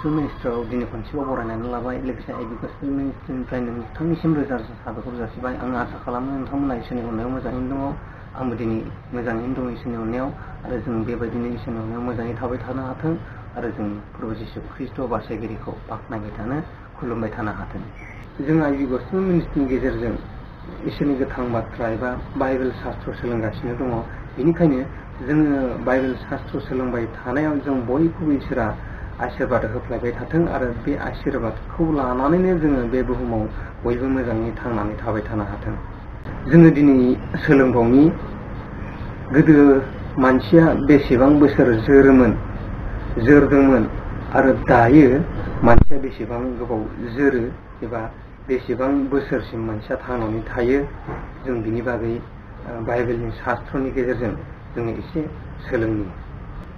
I.B.Gospel मिनिस्ट्रियाव दिनै खनसेबाव बरायनानै लाबाय लोगोसे I.B.Gospel मिनिस्ट्रिनिफ्राय नोंथांनिसिम रोजा रोजा साबायखर जासिबाय आं आसा खालामो नोंथांमोना इसोरनि अननायाव मोजाङैनो दङ आंबो दिनै मोजाङैनो दं इसोरनि अननायाव आरो जों बेबायदिनो इसोरनि अननायाव मोजाङै थाबाय थानो हाथों आरो जों प्रभु जिसु ख्रीष्ट बासायगिरिखौ बाख्नायबाय थानो खुलुमबाय थानो हाथों जों I.B.Gospel मिनिस्ट्रिनि गेजेरजों इसोरनि गोथां बाथ्रा एबा बाइबेल शास्त्र सोलोंगासिनो दङ बेनिखायनो जोङो बाइबेल शास्त्र सोलोंबाय थानायाव जों बयखौबो इसोरा आशीर्बाद होफ्लायबाय थाथों आरो बे आशीर्बादखौ लानानैनो जोङो बे बुहुमाव बयबो मोजाङै थांनानै थाबाय थानो हाथों जोङो दिनै सोलोंबावनि गोदो मानसिया बेसेबां बोसोर जोरदोंमोन आरो दायो मानसिया बेसेबां गोबाव जोरो एबा बेसेबां बोसोरसिम मानसिया थांनानै थायो जों बिनि बागै बाइबेलनि शास्त्रनि गेजेरजों जोङो एसे सोलोंनि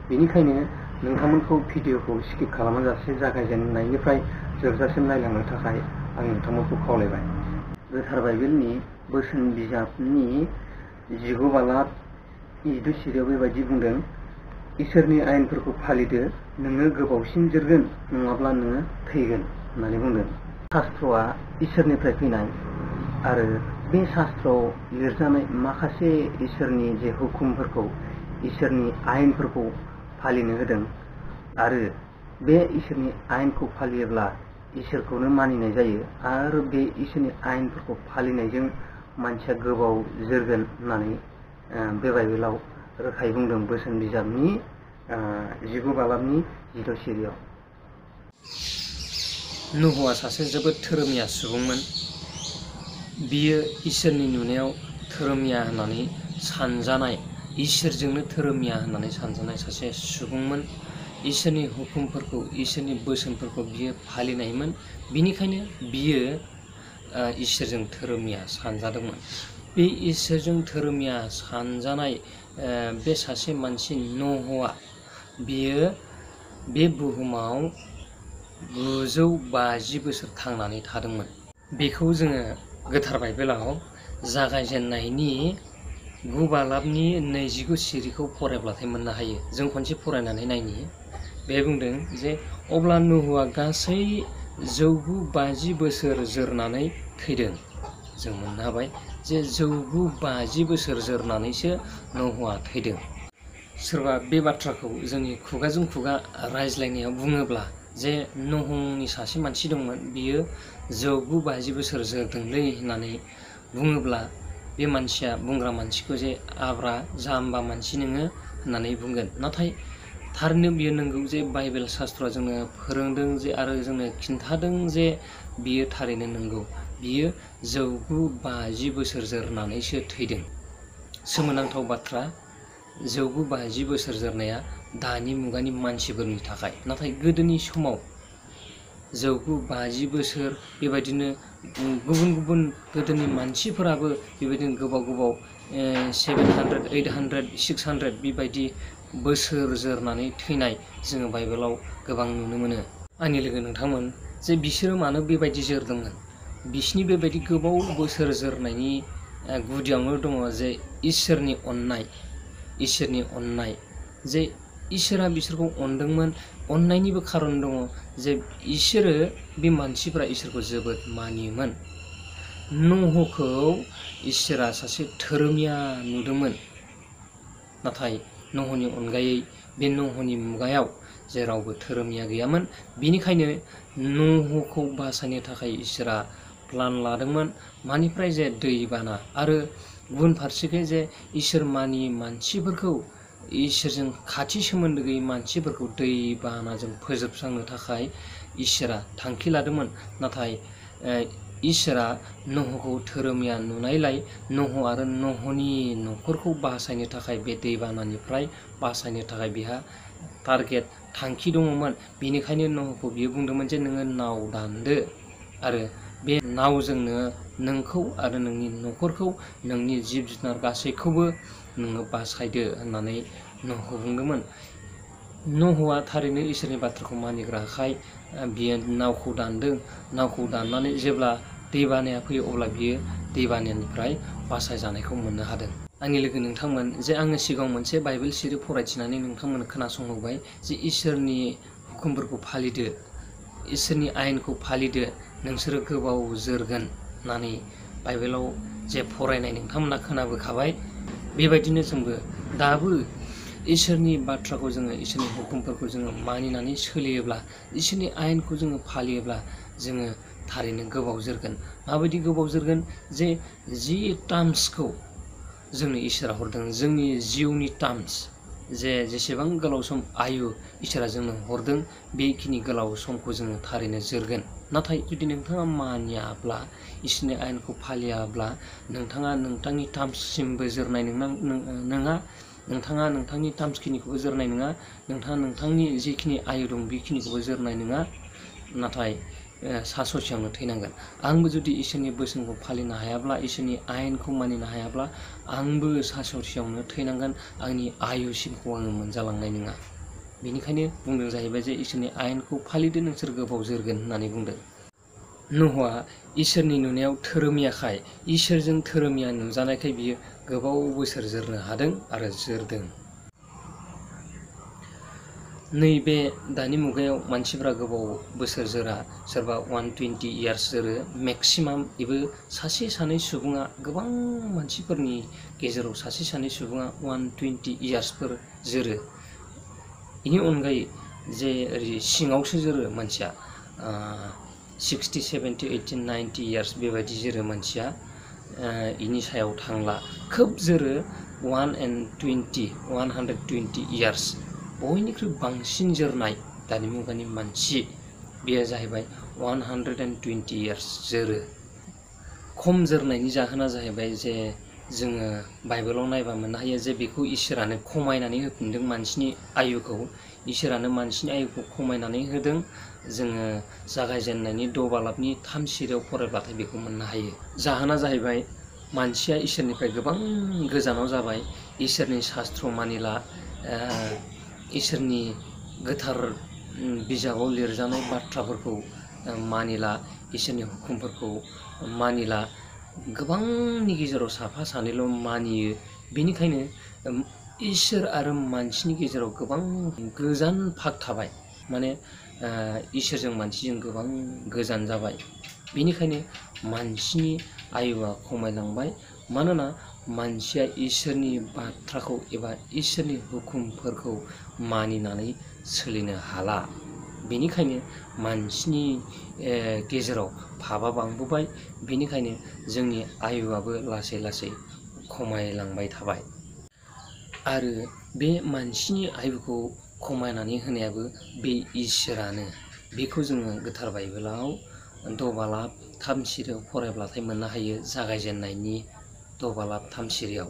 बेनिखायनो नोंथांमोनखौ भिडिअखौ स्किप खालामाजासे जागायजेननायनिफ्राय जोबजासिम नायलांनो थाखाय आं नोंथांमोनखौ खावलायबाय गोथार बाइबेलनि बोसोन बिजाबनि 19 बालाब 7 सिरियाव बेबायदि बुंदों इसोरनि आयेनफोरखौ फालिदो नोङो गोबावसिन जोरगोन नङाब्ला नोङो थैगोन होननानै बुंदों शास्त्रआ इसोरनिफ्राय फैनाय आरो बे शास्त्रआव लिरजानाय माखासे इसोरनि जे हुकुमफोरखौ इसोरनि आयेनफोरखौ फालिनो होदों आरो बे इसोरनि आयेनखौ फालियोब्ला इसोरखौनो मानिनाय जायो आरो बे इसोरनि आयेनफोरखौ फालिनायजों मानसिया गोबाव जोरगोन होननानै बे बाइबेलाव रोखायै बुंदों बोसोन बिजाबनि 19 बालाबनि 7 सिरियाव नोहआ सासे जोबोद धोरोमिया सुबुंमोन बियो इसोरनि नुनायाव धोरोमिया होननानै सानजानाय इसोरजोंनो धोरोमिया होननानै सानजानाय सासे सुबुंमोन इसोरनि हुकुमफोरखौ इसोरनि बोसोनफोरखौ बियो फालिनायमोन बिनिखायनो बियो इसोरजों धोरोमिया सानजादोंमोन बे इसोरजों धोरोमिया सानजानाय बे सासे मानसि नोहआ बियो बे बुहुमाव 950 बोसोर थांनानै थादोंमोन बेखौ जोङो गोथार बाइबेलाव जागायजेननायनि 9 बालाबनि 29 सिरिखौ फरायब्लाथाय मोननो हायो जों खनसे फरायनानै नायनि बे बुंदों जे अब्ला नोहआ गासै 950 बोसोर जोरनानै थैदों जों मोननो हाबाय जे 950 बोसोर जोरनानैसो नोहआ थैदों सोरबा बे बाथ्राखौ जोंनि खुगाजों खुगा रायज्लायनायाव बुङोब्ला जे नोहनि सासे मानसि दंमोन बियो 950 बोसोर जोरदोंलै होननानै बुङोब्ला बे मानसिया बुंग्रा मानसिखौ जे आब्रा जाम्बा मानसि नोङो होननानै बुंगोन नाथाय थारैनो बियो नंगौ जे बाइबेल शास्त्रआ जोंनो फोरोंदों जे आरो जोंनो खिन्थादों जे बियो थारैनो नंगौ बियो 950 बोसोर जोरनानैसो थैदों सोमोनांथाव बाथ्रा 950 बोसोर जोरनाया दानि मुगानि मानसिफोरनि थाखाय नाथाय गोदोनि समाव 950 बोसोर बेबायदिनो गुबुन गोदोनि मानसिफोराबो बेबायदिनो गोबाव 700 800 600 बेबायदि बोसोर जोरनानै थैनाय जोङो बाइबेलाव गोबां नुनो मोनो आंनि लोगो नोंथांमोन जे बिसोरो मानो बेबायदि जोरदोंमोन बिसिनि बेबायदि गोबाव बोसोर जोरनायनि गुदियावनो दङ जे इसोरनि अननाय जे इसोरा बिसोरखौ अनदोंमोन अननायनिबो खारन दङ जे इसोरो बे मानसिफोरा इसोरखौ जोबोद मानियोमोन नोहखौ इसोरा सासे धोरोमिया नुदोंमोन नाथाय नोहनि अनगायै बे नोहनि मुगायाव जेरावबो धोरोमिया गैयामोन बेनिखायनो नोहखौ बासायनो थाखाय इसोरा प्लान लादोंमोन मानिफ्राय जे दैबाना आरो गुबुन फारसेखै जे इसोर मानियै मानसिफोरखौ इसोरजों खाथि सोमोन्दो गैयै मानसिफोरखौ दैबानाजों फोजोबस्रांनो थाखाय इसोरा थांखि लादोंमोन नाथाय इसोरा नोहखौ धोरोमिया नुनायलाय नोह आरो नोहनि न'खरखौ बासायनो थाखाय बे दैबानानिफ्राय बासायनो थाखाय बिहा टारगेट थांखि दङमोन बेनिखायनो नोहखौ बियो बुंदोंमोन जे नोङो नाव दानदो आरो बे नावजोंनो नोंखौ आरो नोंनि न'खरखौ नोंनि जिब जुनार गासैखौबो नोङो बासायदो होननानै नोहखौ बुंदोंमोन नोहआ थारैनो इसोरनि बाथ्राखौ मानिग्राखाय बियो नावखौ दानदों नावखौ दाननानै जेब्ला दैबानाया फैयो अब्ला बियो दैबानानिफ्राय बासायजानायखौ मोननो हादों आंनि लोगो नोंथांमोन जे आङो सिगाङाव मोनसे बाइबेल सिरि फरायथिनानै नोंथांमोन खोनासंहोबाय जे इसोरनि हुकुमफोरखौ फालिदो इसोरनि आयेनखौ फालिदो नोंसोरो गोबाव जोरगोन होननानै बाइबेलाव जे फरायनाय नोंथांमोना खोनाबोखाबाय। बेबायदिनो जोंबो दाबो इसोरनि बाथ्राखौ जोङो इसोरनि हुकुमफोरखौ जोङो मानिनानै सोलियोब्ला इसोरनि आयेनखौ जोङो फालियोब्ला जोङो थारैनो गोबाव जोरगोन। माबायदि गोबाव जोरगोन जे जि टार्म्सखौ जोंनो इसोरा हरदों जोंनि जिउनि टार्म्स जे जेसेबां गोलाव सम आयु इसोरा जोंनो हरदों बेखिनि गोलाव समखौ जोङो थारैनो जोरगोन। नाथाय जुदि नोंथाङा मानियाब्ला इसोरनि आयेनखौ फालियाब्ला नोंथाङा नोंथांनि टार्म्ससिमबो जोरनाय नङा, नोंथाङा नोंथांनि टार्म्सखिनिखौबो जोरनाय नङा, नोंथाङा नोंथांनि जिखिनि आयु दं बेखिनिखौबो जोरनाय नङा, नाथाय सा ससेयावनो थैनांगोन। आंबो जुदि इसोरनि बोसोनखौ फालिनो हायाब्ला इसोरनि आयेनखौ मानिनो हायाब्ला आंबो सा ससेयावनो थैनांगोन, आंनि आयुसिमखौ आङो मोनजालांनाय नङा। बेनिखायनो बुंदों जाहैबाय जे इसोरनि आयेनखौ फालिदो नोंसोर गोबाव जोरगोन होननानै बुंदों। नहआ इसोरनि नुनायाव धोरोमियाखाय इसोरजों धोरोमिया नुजानायखाय बियो गोबाव बोसोर जोरनो हादों आरो जोरदों। नैबे दानि मुगायाव मानसिफ्रा गोबाव बोसोर जोरा, सोरबा 120 इयार्स जोरो मेक्सिमाम। बेबो सासे सानै सुबुङा, गोबां मानसिफोरनि गेजेराव सासे सानै सुबुङा 120 इयार्सफोर जोरो। बेनि अनगायै जे ओरै सिङावसो जोरो मानसिया 60, 70, 80, 90 इयार्स बेबायदि जोरो मानसिया, बेनि सायाव थांला। खोब जोरो 120 इयार्स। बयनिख्रुइ बांसिन जोरनाय दानि मुगानि मानसि बेयो जाहैबाय 120 इयार्स जोरो। खम जोरनायनि जाहोना जाहैबाय जे जोङो बाइबेलाव नायबा मोननो हायो जे बेखौ इसोरानो खमायनानै होफिनदों मानसिनि आयुखौ। इसोरानो मानसिनि आयुखौ खमायनानै होदों। जोङो जागायजेननायनि 6 बालाबनि 3 सिरियाव फरायब्लाथाय बेखौ मोननो हायो। जाहोना जाहैबाय मानसिया इसोरनिफ्राय गोबां गोजानाव जाबाय, इसोरनि सास्त्र मानिला, इसोरनि गोथार बिजाबाव लिरजानाय बाथ्राफोरखौ मानिला, इसोरनि हुकुमफोरखौ मानिला। गोबांनि गेजेराव साफा सानैल' मानियो। बेनिखायनो इसोर आरो मानसिनि गेजेराव गोबां गोजान फाग थाबाय, माने इसोरजों मानसिजों गोबां गोजान जाबाय। बेनिखायनो मानसिनि आयुआ खमायलांबाय, मानोना मानसिया इसोरनि बाथ्राखौ एबा इसोरनि हुकुमफोरखौ मानिनानै सोलिनो हाला। बेनिखायनो मानसिनि गेजेराव फाबा बांबोबाय, बेनिखायनो जोंनि आयुआबो लासै लासै खमायलांबाय थाबाय। आरो बे मानसिनि आयुखौ खमायनानै होनायाबो बे इसोरानो। बेखौ जोङो गोथार बाइबेलाव 6 बालाब 3 सिरियाव फरायब्लाथाय मोननो हायो, जागायजेननायनि 6 बालाब 3 सिरियाव।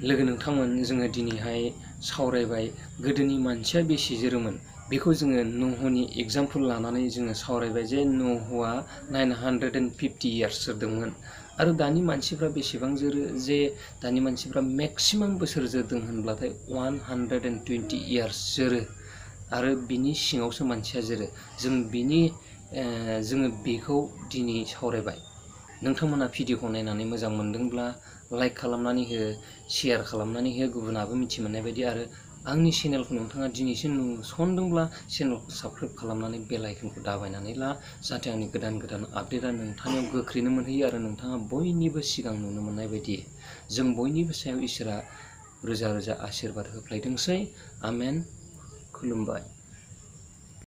लोगो नोंथांमोन, जोङो दिनैहाय सावरायबाय गोदोनि मानसिया बेसे जोरोमोन। बेखौ जोङो नहनि एगजामपोल लानानै जोङो सावरायबाय जे नहआ 950 इयार्स जोरदोंमोन। आरो दानि मानसिफ्रा बेसेबां जोरो, जे दानि मानसिफ्रा मेक्सिमाम बोसोर जोरदों होनब्लाथाय 120 इयार्स जोरो। आरो बिनि सिङावसो मानसिया जोरो। जोङो बेखौ दिनै सावरायबाय। नोंथांमोना भिडिअखौ नायनानै मोजां मोनदोंब्ला लाइक खालामनानै हो, शेयार खालामनानै हो गुबुनाबो मिथि मोननाय बायदि। आरो आंनि चेनेलखौ नोंथाङा दिनैसो नुसनदोंब्ला चेनेलखौ साबस्क्राइब खालामनानै बेल आइकनखौ दाबायनानै ला, जाहाथे आंनि गोदान गोदान आपडेटआ नोंथांनियाव गोख्रैनो मोनहैयो आरो नोंथाङा बयनिबो सिगां नुनो मोननाय बायदि। जों बयनिबो सायाव इसोरा रोजा रोजा आशीर्बाद होफ्लायथोंसै। आमेन। खुलुमबाय।